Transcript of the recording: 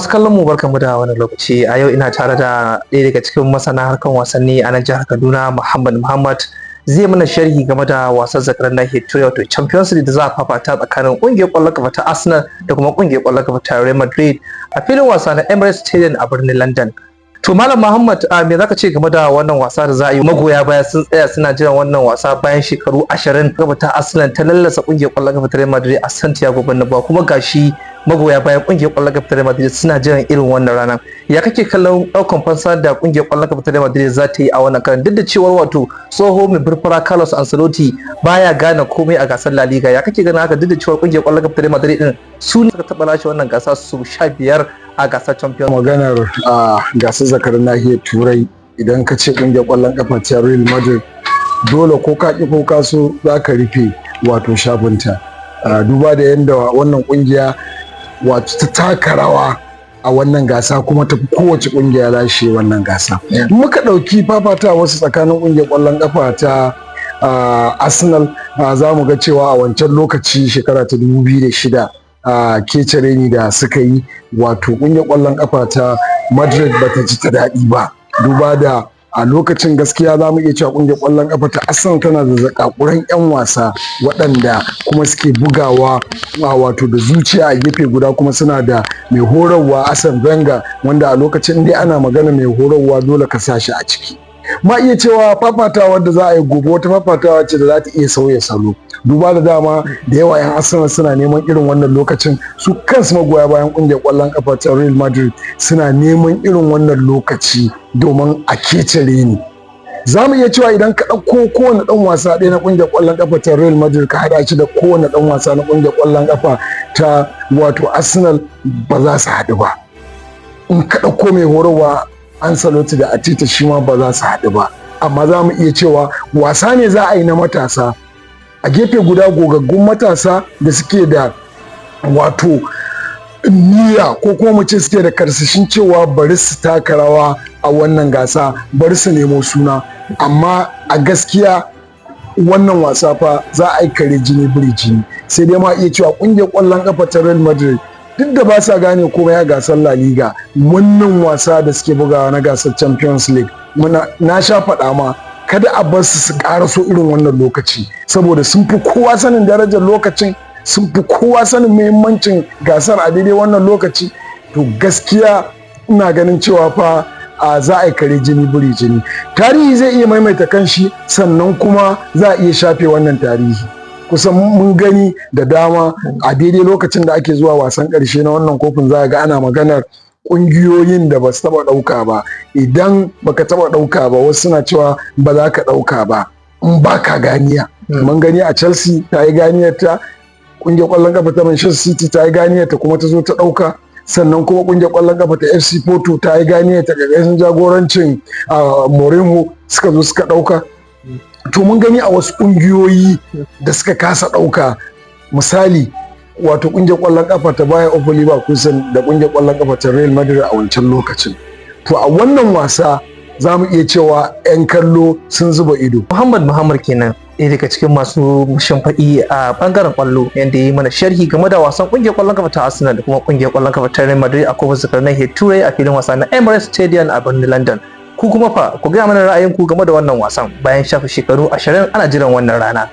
Masu kallon mu, barkamu da wannan lokaci. A yau ina tare da ɗaya daga cikin masana harkan wasanni a nan jihar Kaduna, Muhammad Muhammad. Zai mana sharhi game da wasan zakaran nahiyar Turai, wato Champions League, da za a fafata tsakanin ƙungiyar ƙwallon kafa ta Arsenal da kuma ƙungiyar ƙwallon kafa ta Real Madrid a filin wasa na Emirates Stadium a birnin London. To, Malam Muhammad, me zaka ce game da wannan wasa da za a yi? Magoya baya sun tsaya suna jiran wannan wasa bayan shekaru 20 gaba ta Arsenal ta lallasa ƙungiyar ƙwallon kafa ta Real Madrid a Santiago Bernabeu, kuma gashi magoya bayan ƙungiyar ƙwallon kafa ta Real Madrid suna jiran irin wannan rana. Ya kake kallon ɗaukan fansa da ƙungiyar ƙwallon kafa ta Real Madrid za ta yi a wannan karan, duk da cewar wato tsoho mai furfura Carlos Ancelotti baya gane komai a gasar La Liga? Ya kake ganin haka, duk da cewar ƙungiyar ƙwallon kafa ta Real Madrid din su ne suka taɓa lashe wannan gasa su 15 a gasar Champions? Maganar a gasar zakarin nahiyar Turai, idan ka ce ƙungiyar ƙwallon ƙafa ta Real Madrid, dole ko ka ƙi ko ka so za ka rufe wato shafinta, duba da yadda wannan ƙungiya wato ta taka rawa a wannan gasa, kuma ta fi kowace ƙungiya lashe wannan gasa. Muka ɗauki fafata wasu tsakanin ƙungiyar ƙwallon ƙafa ta Arsenal, za mu ga cewa a wancan lokaci, shekara ta 2006, a kece reni da suka yi, wato ƙungiyar ƙwallon ƙafa ta Madrid bata ji ta daɗi ba, duba da a lokacin gaskiya za mu iya cewa ƙungiyar ƙwallon ƙafa ta Arsenal tana da zakakuran 'yan wasa waɗanda kuma suke bugawa wato da zuciya. A gefe guda kuma suna da mai horarwa Arsene Wenger, wanda a lokacin dai ana magana mai horarwa, dole ka sa shi a ciki. Ma iya cewa fafatawa da za a yi gobe wata fafatawa ce da za ta iya sauya salo, duba da dama da yawa 'yan Arsenal suna neman irin wannan lokacin, su kansu magoya bayan kungiyar kwallon kafa ta Real Madrid suna neman irin wannan lokaci domin a kece ni. Za mu iya cewa idan ka ɗauko kowane ɗan wasa ɗaya na ƙungiyar ƙwallon ƙafa ta Real Madrid ka haɗa shi da kowane ɗan wasa na ƙungiyar ƙwallon ƙafa ta wato Arsenal, ba za su haɗu ba. In ka ɗauko mai horarwa Ancelotti da Arteta, shi ma ba za su haɗu ba. Amma za mu iya cewa wasa ne za a yi na matasa a gefe guda, gogaggun matasa da suke da wato niyya, ko kuma mu ce suke da karsashin cewa bari su taka rawa a wannan gasa, bari su nemo suna. Amma a gaskiya wannan wasa fa za a yi kare jini biri jini. Sai dai ma iya cewa kungiyar kwallon kafa ta Real Madrid, duk da ba sa gane komai a gasar La Liga, wannan wasa da suke bugawa na gasar Champions League, muna na sha faɗa ma, kada a bar su su ƙaraso irin wannan lokaci, saboda sun fi kowa sanin darajar lokacin, sun fi kowa sanin muhimmancin gasar a daidai wannan lokaci. To, gaskiya ina ganin cewa fa a za a yi kare jini biri jini. Tarihi zai iya maimaita kanshi, sannan kuma za a iya shafe wannan tarihi. Kusan mun gani da dama, a daidai lokacin da ake zuwa wasan ƙarshe na wannan kofin, za a ga ana maganar ƙungiyoyin da ba su taɓa ɗauka ba. Idan baka taɓa ɗauka ba, wasu suna cewa ba za ka ɗauka ba in ba ka ganiya. Mun gani a Chelsea ta yi ganiyar ta, ƙungiyar ƙwallon ƙafa ta Manchester City ta yi ganiyar ta kuma ta zo ta ɗauka, sannan kuma ƙungiyar ƙwallon ƙafa ta FC Porto ta yi ganiyar ta ƙarƙashin jagorancin Mourinho, suka zo suka ɗauka. To, mun gani a wasu ƙungiyoyi da suka kasa ɗauka, misali wato ƙungiyar ƙwallon ƙafa ta Bayer Leverkusen da ƙungiyar ƙwallon ƙafa ta Real Madrid a wancan lokacin. To, a wannan wasa za mu iya cewa 'yan kallo sun zuba ido. Muhammad Muhammad kenan, ɗaya daga cikin masu shimfiɗi a ɓangaren ƙwallo, yadda ya yi mana sharhi game da wasan ƙungiyar ƙwallon kafa ta Arsenal da kuma ƙungiyar ƙwallon kafa ta Real Madrid a kofin zakaru nahiyar Turai a filin wasa na Emirates Stadium a birnin London. Ku kuma fa, ku gaya mana ra'ayinku game da wannan wasan bayan shafe shekaru 20 ana jiran wannan rana.